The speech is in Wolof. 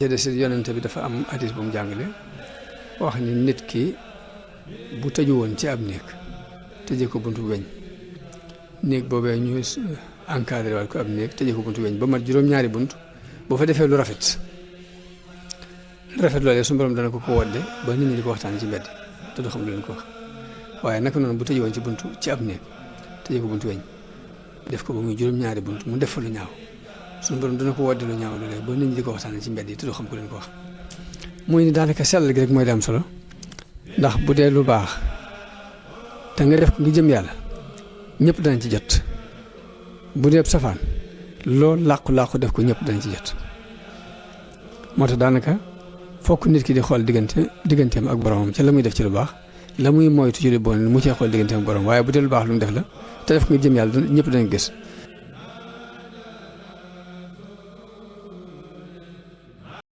ci des yonente bi dafa am hadis bu mu jàngale wax ni nit ki bu tëju woon ci ab néeg tëjee ko buntu weñ néeg boobee ñu encadré wal ko ab néeg tëjee ko buntu weñ ba mat juróom-ñaari bunt boo fa defee lu rafet loolee suñu borom dana ko wodde ba nit ñi di ko waxtaan ci mbedd te du xam lu leen ko wax waaye naka noonu bu tëju woon ci buntu ci ab néeg tëjee ko buntu weñ def ko ba muy juróom-ñaari bunt mu def fa lu ñaaw suñu borom dana ko wodde lu ñaaw loolee ba nit ñi di ko waxtaan ci mbedd yi te du xam ko leen ko wax muy ni daanaka sell gi rek mooy di am solo ndax bu dee lu baax te nga def ko ngi jëm yàlla ñëpp danañ ci jot bu dee safaan loolu làqu-làqu def ko ñëpp danañ ci jot moo tax daanaka fokk nit ki di xool digganteem ak boromam ca la muy def ci lu baax la muy moytu ci lu bon mu cee xool digganteem ak borom waaye bu dee lu baax lu mu def la te def ko ngi jëm yàlla ñëpp danañ gis